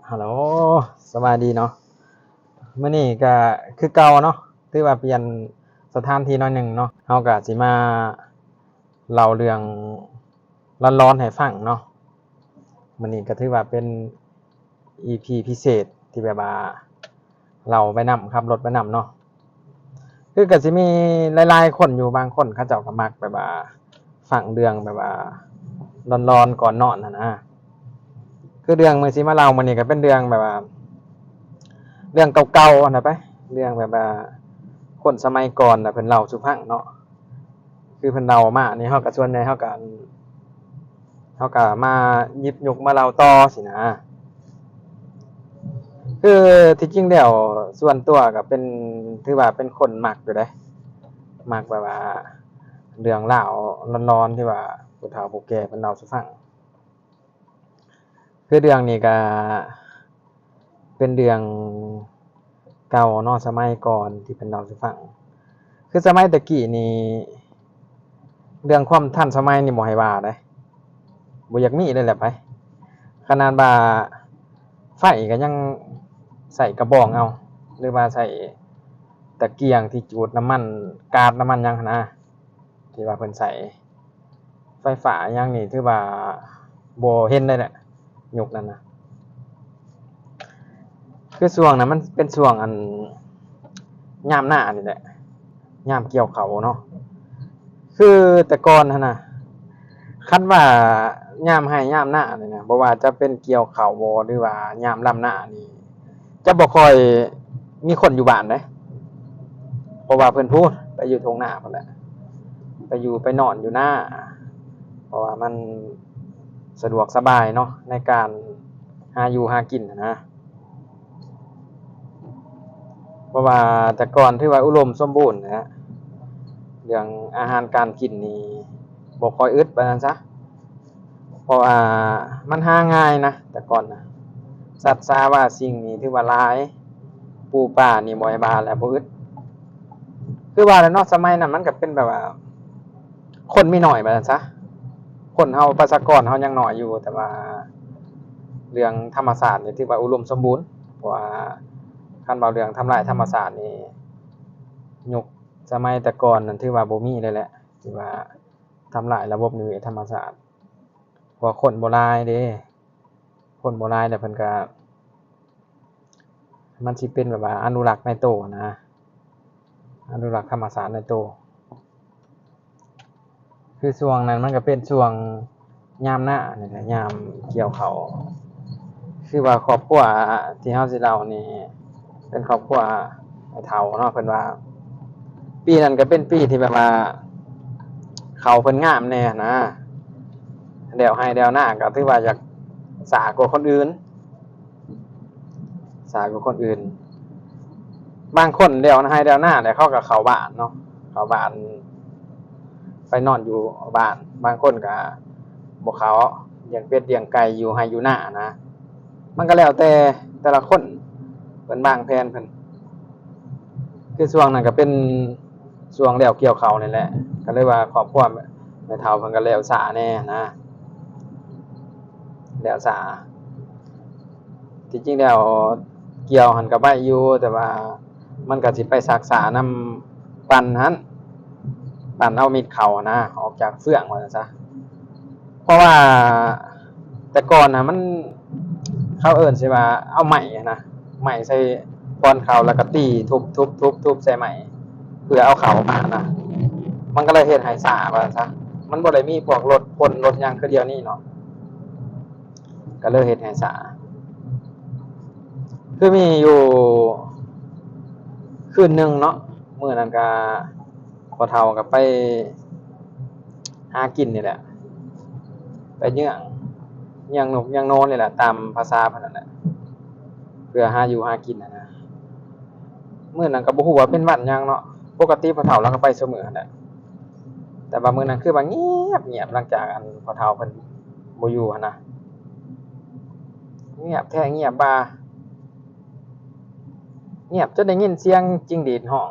ຮັລໂຫຼ ສະບາຍດີເນາະ. ມື້ນີ້ກໍຄືເກົ່າເນາະ ຖືວ່າປ່ຽນສະຖານທີ່ໜ້ອຍໜຶ່ງເນາະ. ເຮົາກໍຊິມາເລົ່າເລື່ອງຫຼອນໆໃຫ້ຟັງເນາະ. ມື້ນີ້ກໍຖືວ່າເປັນອີພີພິເສດທີ່ແບບວ່າເລົ່າໄປນຳ ຂັບລົດໄປນຳເນາະ. ຄືກໍຊິມີຫຼາຍໆຄົນຢູ່ ບາງຄົນເຂົາເຈົ້າກໍມັກແບບວ່າຟັງເລື່ອງແບບວ່າຫຼອນໆກ່ອນນອນຫັ້ນນະ. ຄືເລື່ອງມື້ຊິມາເລົ່າມື້ນີ້ກໍເປັນເລື່ອງແບບວ່າ ເລື່ອງເກົ່າໆຫັ້ນນະໄປ ເລື່ອງແບບວ່າຄົນສະໄໝກ່ອນນະເພິ່ນເລົ່າສູ່ຟັງເນາະ. ຄືເພິ່ນເລົ່າມານີ້ ເຮົາກໍສ່ວນໃຫຍ່ເຮົາກໍ ເຮົາກໍມາຫຍິບຍົກມາເລົ່າຕໍ່ຊີ້ນະ. ຄືທີ່ຈິງແລ້ວສ່ວນຕົວກໍເປັນ ຖືວ່າເປັນຄົນມັກຢູ່ເດ້ ມັກແບບວ່າເລື່ອງລາວຫຼອນໆທີ່ວ່າຜູ້ເຖົ້າຜູ້ແກ່ເພິ່ນເລົ່າສູ່ຟັງ. ຄືເລື່ອງນີ້ກໍເປັນເລື່ອງເກົ່າເນາະ ສະໄໝກ່ອນທີ່ເພິ່ນເລົ່າສູ່ຟັງ. ຄືສະໄໝແຕ່ກີ້ນີ້ ເລື່ອງຄວາມທັນສະໄໝນີ້ບໍ່ໃຫ້ວ່າເດ້ ບໍ່ຢາກມີເລີຍແຫຼະໄປ. ຂະໜາດວ່າໄຟກໍຍັງໃຊ້ກະບອງເອົາ ຫຼືວ່າໃຊ້ຕະກຽງທີ່ຈູດນ້ຳມັນ ກາດນ້ຳມັນຫຍັງຫັ້ນນະ ທີ່ວ່າເພິ່ນໃຊ້. ໄຟຟ້າຫຍັງນີ້ຖືວ່າບໍ່ເຫັນເລີຍແຫຼະ ຍຸກນັ້ນນະ. ຄືຊ່ວງນັ້ນມັນເປັນຊ່ວງອັນຍາມໜ້ານີ້ແຫຼະ ຍາມກ່ຽວເຂົ້າເນາະ. ຄືແຕ່ກ່ອນຫັ້ນນະ ຄັນວ່າຍາມໄຮ່ຍາມນານີ້ນະ ບໍ່ວ່າຈະເປັນກ່ຽວເຂົ້າບໍ່ ຫຼືວ່າຍາມລຳນານີ້ ຈະບໍ່ຄ່ອຍມີຄົນຢູ່ບ້ານເດ້ ເພາະວ່າເພິ່ນພຸ້ນໄປຢູ່ທົ່ງນາພຸ້ນແຫຼະ ໄປຢູ່ໄປນອນຢູ່ນາ ເພາະວ່າມັນສະດວກສະບາຍເນາະ ໃນການຫາຢູ່ຫາກິນຫັ້ນນະ. ເພາະວ່າແຕ່ກ່ອນຖືວ່າອຸດົມສົມບູນນະ ເລື່ອງອາຫານການກິນນີ້ບໍ່ຄ່ອຍອຶດ ວ່າຊັ້ນຊະ. ເພາະວ່າມັນຫາງ່າຍນະ ແຕ່ກ່ອນນະ ສັດສາວາສິ່ງນີ້ຖືວ່າຫຼາຍ ປູປານີ້ບໍ່ໃຫ້ວ່າແລ້ວ ບໍ່ອຶດ. ຄືວ່າແຫຼະເນາະ ສະໄໝນັ້ນມັນກໍເປັນແບບວ່າຄົນມີໜ້ອຍ ວ່າຊັ້ນຊະ. ຄົນເຮົາ ປະຊາກອນເຮົາຍັງໜ້ອຍຢູ່ ແຕ່ວ່າເລື່ອງທຳມະຊາດນີ້ຖືວ່າອຸດົມສົມບູນ. ເພາະວ່າຄັນເວົ້າເລື່ອງທຳລາຍທຳມະຊາດນີ້ ຍຸກສະໄໝແຕ່ກ່ອນນັ້ນຖືວ່າບໍ່ມີເລີຍແຫຼະ ທີ່ວ່າທຳລາຍລະບົບນິເວດທຳມະຊາດ. ເພາະວ່າຄົນບໍ່ຫຼາຍເດ້ ຄົນບໍ່ຫຼາຍແລ້ວເພິ່ນກະ ມັນຊິເປັນແບບວ່າອະນຸລັກໃນໂຕນະ ອະນຸລັກທຳມະຊາດໃນໂຕ. ຄືຊ່ວງນັ້ນມັນກະເປັນຊ່ວງຍາມນານີ້ແຫຼະ ຍາມກ່ຽວເຂົ້າ. ຄືວ່າຄອບຄົວທີ່ເຮົາຊິເລົ່ານີ້ ເປັນຄອບຄົວແມ່ເຖົ້າເນາະ ເພິ່ນວ່າ ປີນັ້ນກະເປັນປີທີ່ແບບວ່າເຂົ້າເພິ່ນງາມແດ່ນະ ແລ້ວໄຮ່ແລ້ວນາກະຖືວ່າຢາກຊ້າກວ່າຄົນອື່ນ ຊ້າກວ່າຄົນອື່ນ. ບາງຄົນແລ້ວໄຮ່ແລ້ວນາແລ້ວ ເຂົາກະເຂົ້າບ້ານເນາະ ເຂົ້າບ້ານ ໄປນອນຢູ່ບ້ານ. ບາງຄົນກະບໍ່ເຂົ້າ ລ້ຽງເປັດລ້ຽງໄກ່ຢູ່ໄຮ່ຢູ່ນານະ. ມັນກະແລ້ວແຕ່ແຕ່ລະຄົນ ເພິ່ນວາງແຜນເພິ່ນ. ຄືຊ່ວງນັ້ນກະເປັນຊ່ວງແລ້ວກ່ຽວເຂົ້ານີ້ແຫຼະ ກະເລີຍວ່າຄອບຄົວແມ່ເຖົ້າເພິ່ນກະແລ້ວຊ້າແດ່ນະ ແລ້ວຊ້າ. ທີ່ຈິງແລ້ວກ່ຽວຫັ້ນກະໄວຢູ່ ແຕ່ວ່າມັນກະຊິໄປຊັກຊ້ານຳປັ່ນຫັ້ນ ປັ່ນເອົາເມັດເຂົ້າຫັ້ນນະ ອອກຈາກເຟືອງ ວ່າຊັ້ນຊະ. ເພາະວ່າແຕ່ກ່ອນນະ ມັນ ເຂົາເອີ້ນຊິວ່າເອົາໄມ້ຫັ້ນນະ ໄມ້ໃສ່ບ່ອນເຂົ້າ ແລ້ວກະຕີ ທຸບໆໆໃສ່ໄມ້ ເພື່ອເອົາເຂົ້າມານະ. ມັນກະເລີຍເຮັດໃຫ້ຊ້າ ວ່າຊັ້ນຊະ. ມັນບໍ່ໄດ້ມີພວກລົດພົ່ນລົດຫຍັງຄືດຽວນີ້ເນາະ ກະເລີຍເຮັດໃຫ້ຊ້າ. ຄືມີຢູ່ຄືນໜຶ່ງເນາະ ມື້ນັ້ນກະພໍ່ເຖົ້າກະໄປຫາກິນນີ້ແຫຼະ ໄປເຍືອງ ເຍືອງນົກເຍືອງໂນນີ້ແຫຼະ ຕາມພາສາເພິ່ນນັ້ນແຫຼະ ເພື່ອຫາຢູ່ຫາກິນຫັ້ນນະ. ມື້ນັ້ນກະບໍ່ຮູ້ວ່າເປັນວັນຫຍັງເນາະ ປົກກະຕິພໍ່ເຖົ້າລາວກະໄປຊຸມື້ຫັ້ນແຫຼະ ແຕ່ວ່າມື້ນັ້ນຄືວ່າງຽບ ງຽບ ຫຼັງຈາກອັນພໍ່ເຖົ້າເພິ່ນບໍ່ຢູ່ຫັ້ນນະ. ງຽບແທ້ງຽບວ່າ ງຽບຈົນໄດ້ຍິນສຽງຈິງຫຼີດຮ້ອງ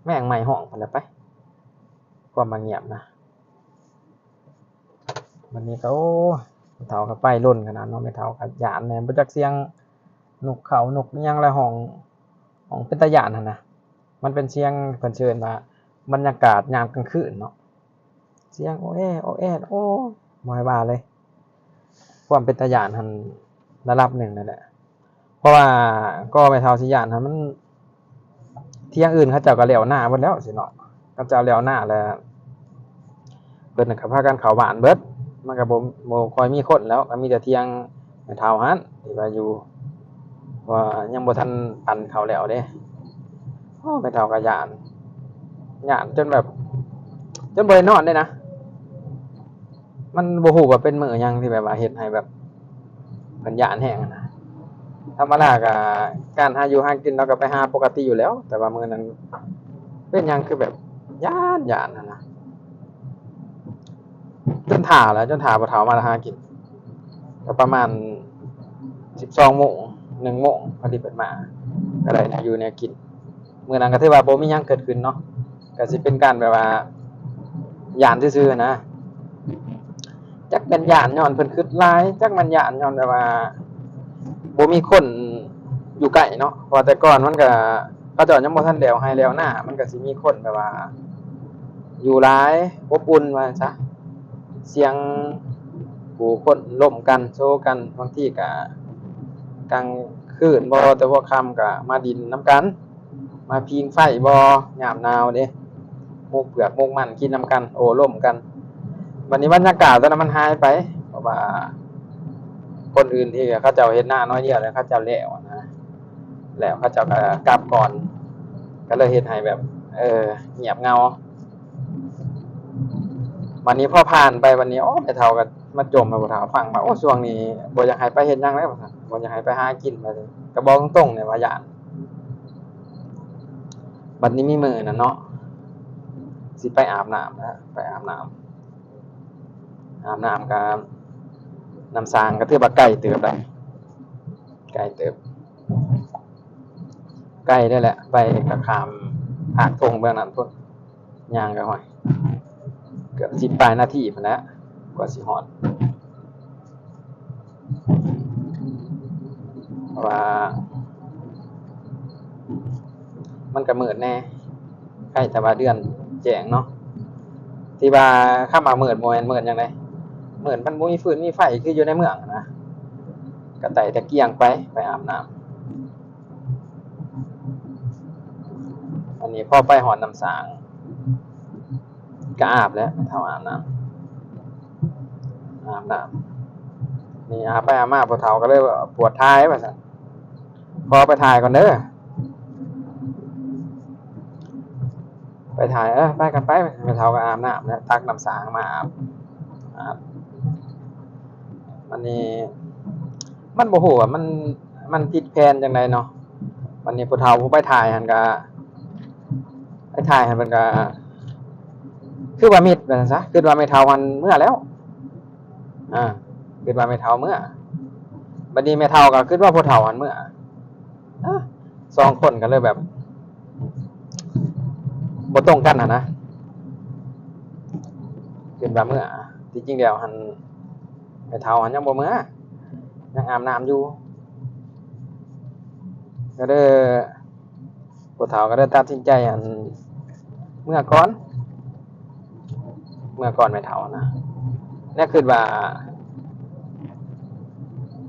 ແມງໄມ້ຮ້ອງພຸ້ນແຫຼະໄປ ຄວາມວ່າງຽບນະ. ບັດນີ້ກະ ໂອ້ ແມ່ເຖົ້າກະໄປລົນຂະໜາດເນາະ ແມ່ເຖົ້າກະຢ້ານແດ່ ບໍ່ຈັກສຽງ ນົກເຂົາ ນົກອີ່ຫຍັງລະຮ້ອງ ຮ້ອງເປັນຕາຢ້ານຫັ້ນນະ. ມັນເປັນສຽງ ເພິ່ນເອີ້ນວ່າບັນຍາກາດຍາມກາງຄືນເນາະ ສຽງໂອແອ ໂອແອ ໂອ້ ບໍ່ໃຫ້ວ່າເລີຍ. ຄວາມເປັນຕາຢ້ານຫັ້ນລະດັບໜຶ່ງນັ້ນແຫຼະ ເພາະວ່າກໍແມ່ເຖົ້າຊິຢ້ານຫັ້ນ ມັນ ທຽງອື່ນເຂົາເຈົ້າກໍແລ້ວນາເບິດແລ້ວຊີ້ເນາະ. ເຂົາເຈົ້າແລ້ວນາແລ້ວ ເພິ່ນກໍພາກັນເຂົ້າບ້ານເບິດ ມັນກໍບໍ່ ບໍ່ຄ່ອຍມີຄົນແລ້ວ ກໍມີແຕ່ທຽງແມ່ເຖົ້າຫັ້ນທີ່ວ່າຢູ່ ເພາະວ່າຍັງບໍ່ທັນປັ່ນເຂົ້າແລ້ວເດ້. ໂອ້ ແມ່ເຖົ້າກໍຢ້ານ ຢ້ານຈົນແບບ ຈົນບໍ່ໄດ້ນອນເດ້ນະ. ມັນບໍ່ຮູ້ວ່າເປັນມື້ຫຍັງທີ່ແບບວ່າເຮັດໃຫ້ແບບເພິ່ນຢ້ານແຮງຫັ້ນນະ. ທຳມະດາກໍການຫາຢູ່ຫາກິນເຮົາກໍໄປຫາປົກກະຕິຢູ່ແລ້ວ ແຕ່ວ່າມື້ນັ້ນເປັນຫຍັງຄືແບບຢ້ານໆຫັ້ນນະ. ຈົນຖ້າແຫຼະ ຈົນຖ້າພໍ່ເຖົ້າມາຫາກິນ ກໍປະມານສິບສອງໂມງ ໜຶ່ງໂມງ ພໍດີເພິ່ນມາ ກໍໄດ້ແນວຢູ່ແນວກິນ. ມື້ນັ້ນກໍຖືວ່າບໍ່ມີຫຍັງເກີດຂຶ້ນເນາະ ກໍຊິເປັນການແບບວ່າຢ້ານຊື່ໆນະ. ຈັກແມ່ນຢ້ານຍ້ອນເພິ່ນຄຶດຫຼາຍ ຈັກແມ່ນຢ້ານຍ້ອນແບບວ່າບໍ່ມີຄົນຢູ່ໃກ້ເນາະ ເພາະວ່າແຕ່ກ່ອນມັນກໍ ເຂົາເຈົ້າຍັງບໍ່ທັນແລ້ວໄຮ່ແລ້ວນາ ມັນກໍຊິມີຄົນແບບວ່າຢູ່ຫຼາຍ ອົບອຸ່ນວ່າຊັ້ນຊະ. ສຽງຜູ້ຄົນລົມກັນ ໂຊກັນ ບາງທີກໍກາງຄືນບໍ່ ແຕ່ຫົວຄ່ຳກໍມາດິນນຳກັນ ມາຜິງໄຟບໍ່ ຍາມໜາວເດ້ ໝົກເຜືອກໝົກມັນກິນນຳກັນ ໂອ້ລົມກັນ. ບັດນີ້ບັນຍາກາດຕອນນັ້ນມັນຫາຍໄປ ເພາະວ່າຄົນອື່ນທີ່ເຂົາເຈົ້າເຮັດນາໜ້ອຍດຽວແລ້ວ ເຂົາເຈົ້າແລ້ວນະ ແລ້ວເຂົາເຈົ້າກໍກັບກ່ອນ ກໍເລີຍເຮັດໃຫ້ແບບ ເອີ ງຽບເຫງົາ. ບັດນີ້ພໍຜ່ານໄປ ບັດນີ້ ໂອ້ ແມ່ເຖົ້າກໍມາຈົ່ມໃຫ້ພໍ່ເຖົ້າຟັງວ່າ ໂອ້ ຊ່ວງນີ້ບໍ່ຢາກໃຫ້ໄປເຮັດຫຍັງເລີຍວ່າຊັ້ນ ບໍ່ຢາກໃຫ້ໄປຫາກິນວ່າຊັ້ນ ກໍບອກຕົງໆເລີຍວ່າຢ້ານ. ບັດນີ້ມີມື້ນັ້ນເນາະ ຊິໄປອາບນ້ຳນະ ໄປອາບນ້ຳ ອາບນ້ຳກໍ ນ້ຳສ້າງກໍຖືວ່າໄກເຕີບໄດ໋ ໄກເຕີບ ໄກໄດ້ແຫຼະ ໄປກໍຂ້າມຫາກທົ່ງເບື້ອງນັ້ນພຸ້ນ ຍ່າງກໍ ຫ້ວຍ ເກືອບສິບປາຍນາທີພຸ້ນແຫຼະ ກວ່າຊິຮອດ ເພາະວ່າມັນກໍມືດແດ່ ໃກ້ແຕ່ວ່າເດືອນແຈ້ງເນາະ. ທີ່ວ່າຄຳວ່າມືດ ບໍ່ແມ່ນມືດຫຍັງໃດ ມືດມັນບໍ່ມີຟືນມີໄຟຄືຢູ່ໃນເມືອງນະ ກໍໄຕ້ຕະກຽງໄປ ໄປອາບນ້ຳ. ອັນນີ້ພໍໄປຮອດນ້ຳສ້າງ ກໍອາບແລ້ວ ເຖົ້າອາບນ້ຳ ອາບນ້ຳ ນີ້ອາບໄປອາບມາ ພໍ່ເຖົ້າກໍເລີຍວ່າປວດຖ່າຍວ່າຊັ້ນ ຂໍໄປຖ່າຍກ່ອນເດີ ໄປຖ່າຍ ເອີ ໄປກັນໄປ. ແມ່ເຖົ້າກໍອາບນ້ຳແລ້ວ ຕັກນ້ຳສ້າງມາອາບ ອາບ ບັດນີ້ມັນບໍ່ຮູ້ວ່າມັນ ມັນຜິດແຜນຈັ່ງໃດເນາະ. ບັດນີ້ຜູ້ເຖົ້າຜູ້ໄປຖ່າຍຫັ້ນກໍ ໄປຖ່າຍຫັ້ນເພິ່ນກໍຄືວ່າມິດວ່າຊັ້ນຊະ ຄິດວ່າແມ່ເຖົ້າຫັ້ນເມືອແລ້ວ ອາ ຄິດວ່າແມ່ເຖົ້າເມືອ. ບັດນີ້ແມ່ເຖົ້າກໍຄິດວ່າຜູ້ເຖົ້າຫັ້ນເມືອ ອາ ສອງຄົນກໍເລີຍແບບ ບໍ່ຕົງກັນຫັ້ນນະ ເປັນວ່າເມືອ ທີ່ຈິງແລ້ວຫັ້ນ ແມ່ເຖົ້າຫັ້ນຍັງບໍ່ເມືອ ຍັງອາບນ້ຳຢູ່ ກໍເລີຍ ຜູ້ເຖົ້າກໍເລີຍຕັດສິນໃຈ ອັນ ເມືອກ່ອນ ເມືອກ່ອນແມ່ເຖົ້ານະ ແນວຄິດວ່າ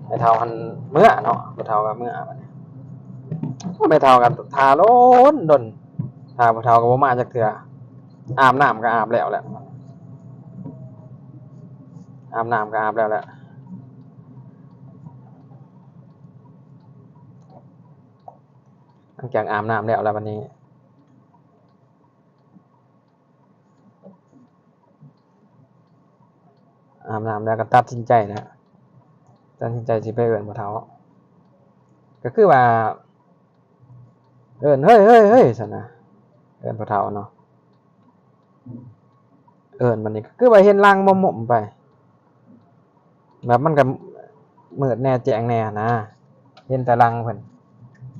ແມ່ເຖົ້າຫັ້ນເມືອເນາະ ຜູ້ເຖົ້າກໍເມືອ. ແມ່ເຖົ້າກໍຖ້າດົນດົນ ຖ້າຜູ້ເຖົ້າກໍບໍ່ມາຈັກເທື່ອ ອາບນ້ຳກໍອາບແລ້ວແຫຼະ ອາບນ້ຳກໍອາບແລ້ວແຫຼະ. ຫຼັງຈາກອາບນ້ຳແລ້ວ ແລ້ວບັດນີ້ ອາບນ້ຳແລ້ວກໍຕັດສິນໃຈແລ້ວ ຕັດສິນໃຈຊິໄປເອີ້ນພໍ່ເຖົ້າ ກໍຄືວ່າເອີ້ນ ເຮີ້ຍໆໆ ຊັ້ນນະ ເອີ້ນພໍ່ເຖົ້າເນາະ ເອີ້ນບັດນີ້ກໍຄືວ່າເຫັນລາງມົ້ມໆໄປ ແບບມັນກໍມືດແດ່ແຈ້ງແດ່ຫັ້ນນະ ເຫັນແຕ່ຫຼັງເພິ່ນ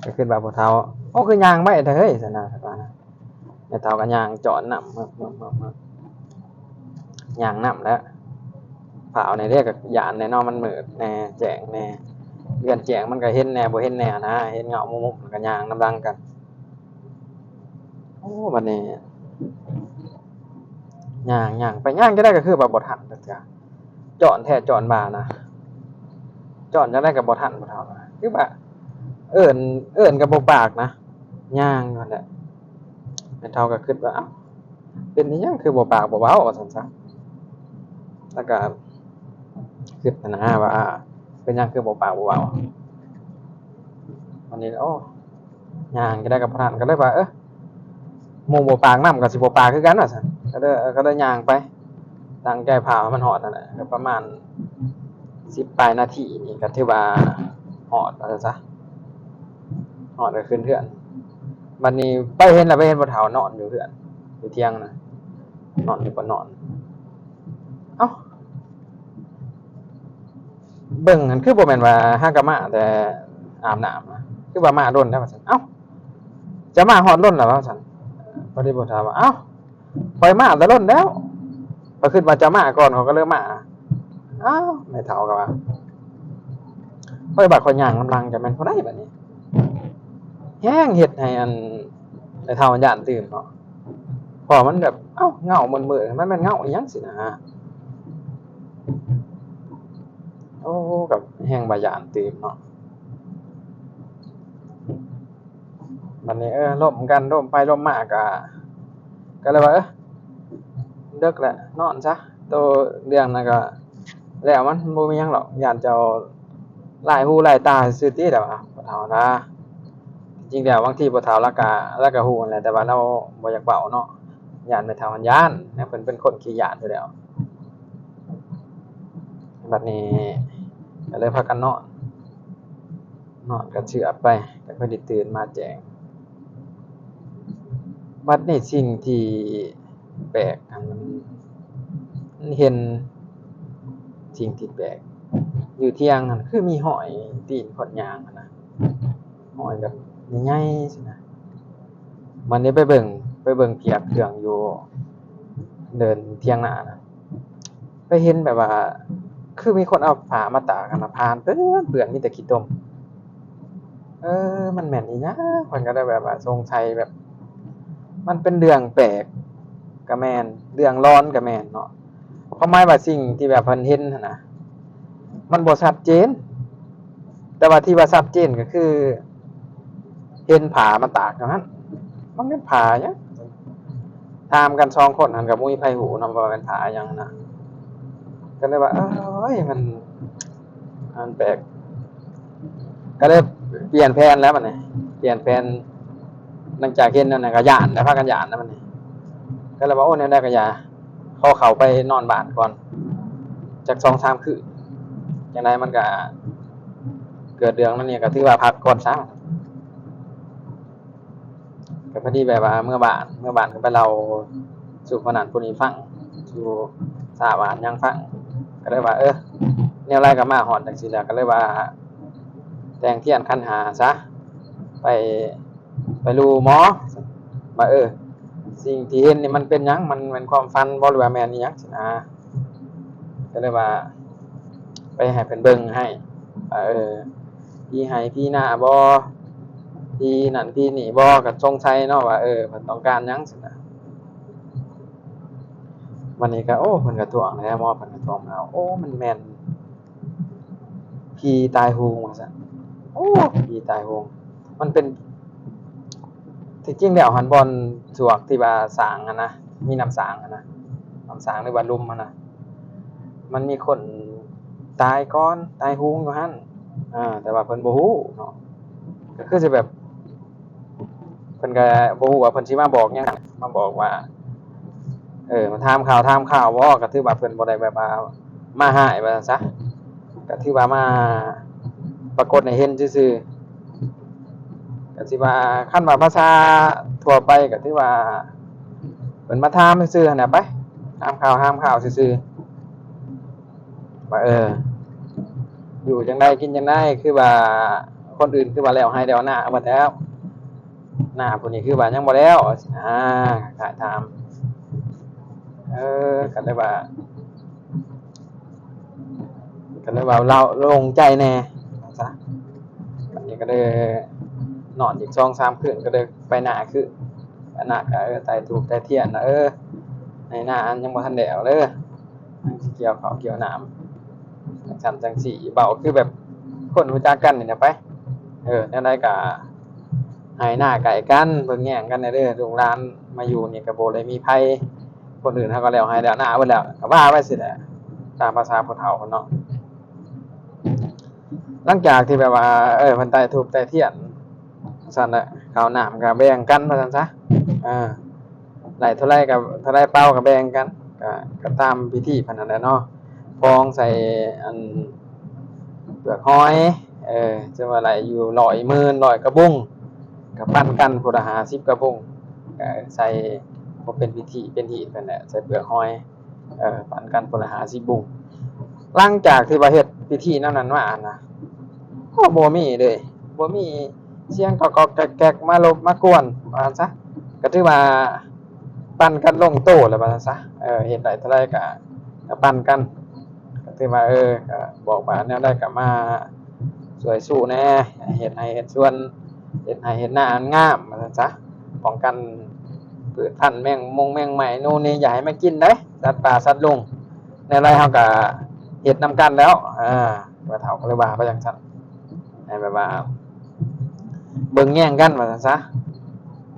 ກໍຄິດວ່າຜູ້ເຖົ້າ ໂອ້ ຄືຍ່າງໄວແທ້ເຮີ້ຍ ຊັ້ນນະ ແມ່ເຖົ້າກໍຍ່າງຈອນນຳ ເມີບໆໆ ຍ່າງນຳແຫຼະ ຟ້າວແດ່ເດ້ ກໍຢ້ານແດ່ເນາະ ມັນມືດແດ່ແຈ້ງແດ່ ເຮືອນແຈ້ງມັນກໍເຫັນແດ່ບໍ່ເຫັນແດ່ນະ ເຫັນເງົາມຸມໆ ແລ້ວກໍຍ່າງນຳຫຼັງກັນ. ໂອ້ ບັດນີ້ຍ່າງໆໄປ ຍ່າງຈັ່ງໃດກໍຄືວ່າບໍ່ທັນຈັກເທື່ອ ຈ້ອນແທ້ຈ້ອນວ່ານະ ຈ້ອນຈັ່ງໃດກໍບໍ່ທັນ ຜູ້ເຖົ້ານະ ຄືວ່າເອີ້ນ ເອີ້ນກໍບໍ່ປາກນະ ຍ່າງຢູ່ຫັ້ນແຫຼະ. ແມ່ເຖົ້າກໍຄິດວ່າ ເອົ້າ ເປັນອີ່ຫຍັງຄືບໍ່ປາກບໍ່ເວົ້າ ວ່າຊັ້ນຊະ. ແລ້ວກໍຄິດຫັ້ນນະວ່າ ເປັນຫຍັງຄືບໍ່ປາກບໍ່ເວົ້າ. ບັດນີ້ ໂອ້ ຍ່າງຈັ່ງໃດກໍບໍ່ທັນ ກໍເລີຍວ່າ ເອີ ໝູ່ບໍ່ປາກ ນ້ຳກໍຊິບໍ່ປາກຄືກັນ ວ່າຊັ້ນ. ກໍເລີຍ ກໍເລີຍຍ່າງໄປ ຕັ້ງໃຈພາໃຫ້ມັນຮອດຫັ້ນແຫຼະ ກໍປະມານສິບປາຍນາທີນີ້ ກໍຖືວ່າຮອດ ວ່າຊັ້ນຊະ. ຮອດກໍຂຶ້ນເຮືອນ. ບັດນີ້ໄປເຫັນລະ ໄປເຫັນພໍ່ເຖົ້ານອນຢູ່ເຮືອນ ຢູ່ຖຽງນະ ນອນຢູ່ບ່ອນນອນ. ເອົ້າ ເບິ່ງຫັ້ນຄືບໍ່ແມ່ນວ່າຫາກະມາແຕ່ອາບນ້ຳນະ ຄືວ່າມາດົນແລ້ວ ວ່າຊັ້ນ. ເອົ້າ ເຈົ້າມາຮອດດົນແລ້ວ ວ່າຊັ້ນ. ພໍດີພໍ່ເຖົ້າວ່າ ເອົ້າ ຂ້ອຍມາແຕ່ດົນແລ້ວ ຂ້ອຍຄິດວ່າເຈົ້າມາກ່ອນ ຂ້ອຍກໍເລີຍມາ. ອ້າວ ແມ່ເຖົ້າກໍວ່າ ຂ້ອຍວ່າຂ້ອຍຍ່າງນຳຫຼັງ ຈະແມ່ນຜູ້ໃດບັດນີ້ ແຮງເຮັດໃຫ້ອັນ ແມ່ເຖົ້າຢ້ານຕື່ມເນາະ ເພາະມັນແບບ ເອົ້າ ເງົາມືດໆ ມັນແມ່ນເງົາອີ່ຫຍັງຊີ້ນະ. ໂອ້ ກໍແຮງວ່າຢ້ານຕື່ມເນາະ. ບັດນີ້ ເອີ ລົມກັນ ລົມໄປລົມມາ ກະ ກະເລີຍວ່າ ເອີ ເດິກແຫຼະ ນອນຊະ ໂຕເລື່ອງນັ້ນກະແລ້ວ ມັນບໍ່ມີຫຍັງດອກ ຢ້ານເຈົ້າລາຍຫູລາຍຕາຊື່ໆຕິ ລະວ່າ ພໍ່ເຖົ້ານະ. ຈິງແລ້ວບາງທີພໍ່ເຖົ້າລາວກະ ລາວກະຮູ້ຫັ້ນແຫຼະ ແຕ່ວ່າລາວບໍ່ຢາກເວົ້າເນາະ ຢ້ານແມ່ເຖົ້າຫັ້ນຢ້ານ ແນວເພິ່ນເປັນຄົນຂີ້ຢ້ານຢູ່ແລ້ວ. ບັດນີ້ກະເລີຍພາກັນນອນ ນອນກະເຊື່ອໄປ ກະພໍດີຕື່ນມາແຈ້ງ. ບັດນີ້ສິ່ງທີ່ແປກຫັ້ນ ມັນເຫັນສິ່ງທີ່ແປກ ຢູ່ຖຽງຫັ້ນຄືມີຮອຍຕີນຄົນຍ່າງຫັ້ນນະ ຮອຍແບບໃຫຍ່ໆຊີ້ນະ. ບັດນີ້ໄປເບິ່ງ ໄປເບິ່ງພຽກເຄື່ອງຢູ່ເດີ່ນຖຽງນານະ ໄປເຫັນແບບວ່າ ຄືມີຄົນເອົາຜ້າມາຕາກຫັ້ນນະ ຜ່ານເປື້ອນ ເປື້ອນ ມີແຕ່ຂີ້ຕົມ. ເອີ ມັນແມ່ນອີ່ຫຍັງ? ເພິ່ນກໍໄດ້ແບບວ່າສົງໄສ ແບບມັນເປັນເລື່ອງແປກກໍແມ່ນ ເລື່ອງຫຼອນກໍແມ່ນເນາະ. ຄວາມໝາຍວ່າສິ່ງທີ່ແບບເພິ່ນເຫັນຫັ້ນນະ ມັນບໍ່ຊັດເຈນ ແຕ່ວ່າທີ່ວ່າຊັດເຈນກໍຄື ເຫັນຜ້າມາຕາກຢູ່ຫັ້ນ ມັນແມ່ນຜ້າຫຍັງ? ຖາມກັນສອງຄົນຫັ້ນກໍບໍ່ມີໃຜຮູ້ນຳວ່າແມ່ນຜ້າຫຍັງນະ ກໍເລີຍວ່າ ເອີຍ ມັນ ມັນແປກ ກໍເລີຍປ່ຽນແຜນແລ້ວບັດນີ້ ປ່ຽນແຜນ ຫຼັງຈາກເຫັນນັ້ນນະກໍຢ້ານ ແລ້ວພາກັນຢ້ານແລ້ວບັດນີ້ ກໍເລີຍວ່າ ໂອ້ ແນວໃດກໍຢ່າ ຂໍເຂົ້າໄປນອນບ້ານກ່ອນຈັກສອງສາມຄືນ ຈັ່ງໃດມັນກໍເກີດເລື່ອງນັ້ນນີ້ ກໍຖືວ່າພັກກ່ອນຊະ. ກໍພໍດີແບບວ່າເມືອບ້ານ ເມືອບ້ານກໍໄປເລົ່າສູ່ຜູ້ນັ້ນຜູ້ນີ້ຟັງ ສູ່ຊາວບ້ານຫຍັງຟັງ ກໍເລີຍວ່າ ເອີ ແນວໃດກໍມາຮອດຈັ່ງຊີ້ແລ້ວ ກໍເລີຍວ່າແຕ່ງທຽນຂັນຫ້າຊະ ໄປ ໄປຮູ້ໝໍ ວ່າ ເອີ ສິ່ງທີ່ເຫັນນີ້ມັນເປັນຫຍັງ? ມັນແມ່ນຄວາມຝັນບໍ່ ຫຼືວ່າແມ່ນອີ່ຫຍັງຊີ້ນະ? ກໍເລີຍວ່າໄປໃຫ້ເພິ່ນເບິ່ງໃຫ້ ວ່າ ເອີ ຜີໄຮ່ຜີນາບໍ່ ຜີນັ້ນຜີນີ້ບໍ່ ກໍສົງໄສເນາະ ວ່າ ເອີ ເພິ່ນຕ້ອງການຫຍັງຊີ້ນະ. ບັດນີ້ກໍ ໂອ້ ເພິ່ນກໍທ້ວງແລ້ວ ໝໍເພິ່ນກໍທ້ວງມາ ໂອ້ ມັນແມ່ນ ຜີຕາຍໂຫງ ວ່າຊັ້ນ. ໂອ້ ຜີຕາຍໂຫງ ມັນເປັນ ທີ່ຈິງແລ້ວຫັ້ນ ບ່ອນສວກທີ່ວ່າສ້າງຫັ້ນນະ ມີນ້ຳສ້າງຫັ້ນນະ ນ້ຳສ້າງ ຫຼືວ່າຫຼຸມຫັ້ນນະ ມັນມີຄົນຕາຍກ່ອນ ຕາຍໂຫງຢູ່ຫັ້ນ ເອີ ແຕ່ວ່າເພິ່ນບໍ່ຮູ້ເນາະ ກໍຄືຊິແບບ ເພິ່ນກໍບໍ່ຮູ້ວ່າເພິ່ນຊິມາບອກຫຍັງ ມາບອກວ່າ ເອີ ມາຖາມຂ່າວຖາມຄາວບໍ ກໍຖືວ່າເພິ່ນບໍ່ໄດ້ແບບວ່າມາຮ້າຍວ່າຊັ້ນຊະ ກໍຖືວ່າມາປາກົດໃຫ້ເຫັນຊື່ໆ ກໍຊິວ່າ ຄັນວ່າພາສາທົ່ວໄປກໍຖືວ່າເພິ່ນມາຖາມຊື່ໆຫັ້ນແຫຼະ ໄປຖາມຂ່າວຖາມຄາວຊື່ໆ ວ່າ ເອີ ຢູ່ຈັ່ງໃດກິນຈັ່ງໃດ ຄືວ່າຄົນອື່ນຄືວ່າແລ້ວໄຮ່ແລ້ວນາເບິດແລ້ວ ນາຜູ້ນີ້ຄືວ່າຍັງບໍ່ແລ້ວ ອາ ຄ້າຍໆຖາມ ເອີ ກໍເລີຍວ່າ ກໍເລີຍວ່າເຮົາໂລ່ງໃຈແດ່ວ່າຊັ້ນຊະ ນີ້ກໍເລີຍນອນອີກສອງສາມຄືນ ກໍເລີຍໄປນາຄືນ. ໄປນາກໍ ເອີ ໄຕ້ທູບໄຕ້ທຽນນະ ເອີ ໄຮ່ນາຍັງບໍ່ທັນແລ້ວເດີ ຍັງຊິກ່ຽວເຂົ້າກ່ຽວນ້ຳ ຈັ່ງຊັ້ນຈັ່ງຊີ້. ເວົ້າຄືແບບຄົນຮູ້ຈັກກັນນີ້ແຫຼະໄປ. ເອີ ແນວໃດກໍໄຮ່ນາໃກ້ກັນ ເບິ່ງແຍງກັນແດ່ເດີ. ລູກຫຼານມາຢູ່ນີ້ກໍບໍ່ໄດ້ມີໃຜ ຄົນອື່ນເຂົາກໍແລ້ວໄຮ່ແລ້ວນາເບິດແລ້ວ ກໍວ່າໄປຊີ້ແຫຼະ ຕາມພາສາຜູ້ເຖົ້າເພິ່ນເນາະ. ຫຼັງຈາກທີ່ແບບວ່າ ເອີ ເພິ່ນໄຕ້ທູບໄຕ້ທຽນຊັ້ນແຫຼະ ເຂົ້ານ້ຳກໍແບ່ງກັນວ່າຊັ້ນຊະ. ເອີ ໄດ້ເທົ່າໃດກໍ ເທົ່າໃດເປົາກໍແບ່ງກັນ ກໍ ກໍຕາມພິທີເພິ່ນນັ້ນແຫຼະເນາະ. ຟອງໃສ່ອັນເປືອກຫອຍ ເອີ ຈະວ່າໄດ້ຢູ່ຮ້ອຍ ໝື່ນ ຮ້ອຍກະບຸງ ກໍປັນກັນຜູ້ລະຫ້າສິບກະບຸງ ກໍໃສ່ ພໍເປັນພິທີເປັນຮີດເພິ່ນແຫຼະ ໃສ່ເປືອກຫອຍ ເອີ ປັນກັນຄົນລະຫ້າສິບບຸງ. ຫຼັງຈາກທີ່ວ່າເຮັດພິທີແນວນັ້ນມາຫັ້ນນະ ກໍບໍ່ມີເລີຍ ບໍ່ມີສຽງກອກໆແກກໆມາລົບມາກວນວ່າຊັ້ນຊະ. ກໍຖືວ່າປັນກັນລົງໂຕແລ້ວວ່າຊັ້ນຊະ. ເອີ ເຮັດໄດ້ເທົ່າໃດກໍ ກໍປັນກັນ ກໍຖືວ່າ ເອີ ກໍບອກວ່າແນວໃດກໍມາຊ່ວຍສູ້ແດ່ ເຮັດໄຮ່ເຮັດສວນ ເຮັດໄຮ່ເຮັດນາໃຫ້ມັນງາມວ່າຊັ້ນຊະ. ປ້ອງກັນພືດພັນ ແມງມົງແມງໄມ້ໂນ່ນນີ້ ຢ່າໃຫ້ມາກິນເດ້ ສັດປ່າສັດດົງ. ແນວໃດເຮົາກໍເຮັດນຳກັນແລ້ວ ເອີ ພໍ່ເຖົ້າກໍເລີຍວ່າໄປຈັ່ງຊັ້ນ ໃຫ້ແບບວ່າເບິ່ງແຍງກັນວ່າຊັ້ນຊະ.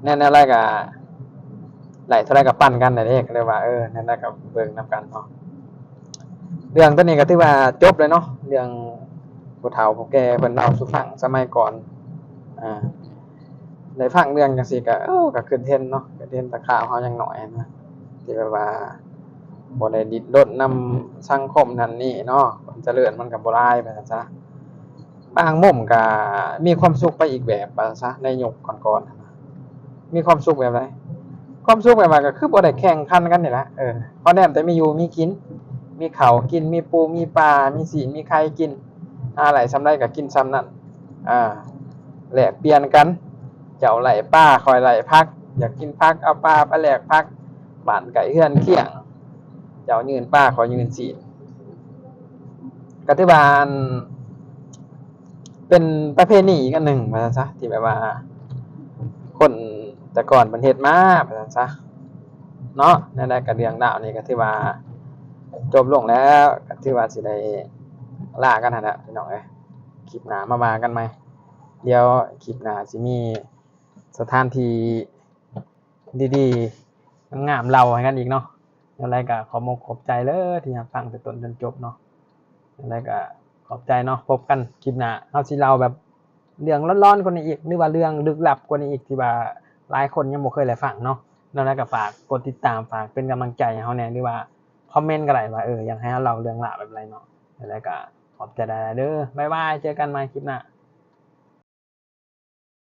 ແນວ ແນວໃດກໍໄດ້ເທົ່າໃດກໍປັນກັນແດ່ເດ້ ກໍເລີຍວ່າ ເອີ ແນວໃດກໍເບິ່ງນຳກັນເນາະ. ເລື່ອງຕົວນີ້ກໍຖືວ່າຈົບແລ້ວເນາະ ເລື່ອງຜູ້ເຖົ້າຜູ້ແກ່ເພິ່ນເລົ່າສູ່ຟັງສະໄໝກ່ອນ. ອາ ໄດ້ຟັງເລື່ອງຈັ່ງຊີ້ກໍ ເອີ ກໍຄຶດເຫັນເນາະ ຄຶດເຫັນແຕ່ຄາວເຮົາຍັງນ້ອຍນະ ທີ່ແບບວ່າບໍ່ໄດ້ດິ້ນລົນນຳສັງຄົມນັ້ນນີ້ເນາະ ຄວາມຈະເລີນມັນກໍບໍ່ຫຼາຍວ່າຊັ້ນຊະ. ບາງມຸມກໍມີຄວາມສຸກໄປອີກແບບວ່າຊັ້ນຊະ ໃນຍຸກກ່ອນໆ ມີຄວາມສຸກແບບໃດ? ຄວາມສຸກແບບວ່າກໍຄືບໍ່ໄດ້ແຂ່ງຂັນກັນນີ້ແຫຼະ ເອີ ພໍແນມແຕ່ມີຢູ່ມີກິນ ມີເຂົ້າກິນ ມີປູມີປາ ມີຊີ້ນມີໄຂ່ກິນ ຫາໄດ້ສ່ຳໃດກໍກິນສ່ຳນັ້ນ ອາ ແລກປ່ຽນກັນ ເຈົ້າໄລ່ປາ ຂ້ອຍໄລ່ຜັກ ຢາກກິນຜັກເອົາປາໄປແລກຜັກ ບ້ານໃກ້ເຮືອນຄຽງ ເຈົ້າຍື່ນປາ ຂ້ອຍຍື່ນຊີ້ນ. ກໍຖືວ່າ ອັນ ເປັນປະເພນີອີກອັນໜຶ່ງວ່າຊັ້ນຊະ ທີ່ແບບວ່າຄົນແຕ່ກ່ອນເພິ່ນເຮັດມາວ່າຊັ້ນຊະເນາະ. ແນວໃດກໍເລື່ອງລາວນີ້ກໍຖືວ່າຈົບລົງແລ້ວ ກໍຖືວ່າຊິໄດ້ລາກັນຫັ້ນແຫຼະພີ່ນ້ອງເອີຍ. ຄລິບໜ້າມາວ່າກັນໃໝ່ ດຽວຄລິບໜ້າຊິມີສະຖານທີ່ ດີໆ ງາມໆ ເລົ່າໃຫ້ກັນອີກເນາະ. ຈັ່ງໃດກໍຂອບອົກຂອບໃຈເລີຍທີ່ຮັບຟັງແຕ່ຕົ້ນຈົນຈົບເນາະ. ຈັ່ງໃດກໍຂອບໃຈເນາະ ພົບກັນຄລິບໜ້າ ເຮົາຊິເລົ່າແບບເລື່ອງຫຼອນໆກວ່ານີ້ອີກ ຫຼືວ່າເລື່ອງລຶກລັບກວ່ານີ້ອີກ ທີ່ວ່າຫຼາຍຄົນຍັງບໍ່ເຄີຍໄດ້ຟັງເນາະ. ຈັ່ງໃດກໍຝາກກົດຕິດຕາມ ຝາກເປັນກຳລັງໃຈໃຫ້ເຮົາແດ່ ຫຼືວ່າຄອມເມັນກໍໄດ້ວ່າ ເອີ ຢາກໃຫ້ເຮົາເລົ່າເລື່ອງລາວແບບໃດເນາະ. ຈັ່ງໃດກໍຂອບໃຈຫຼາຍໆເດີ ບາຍບາຍ ເຈີກັນໃໝ່ຄລິບໜ້າ.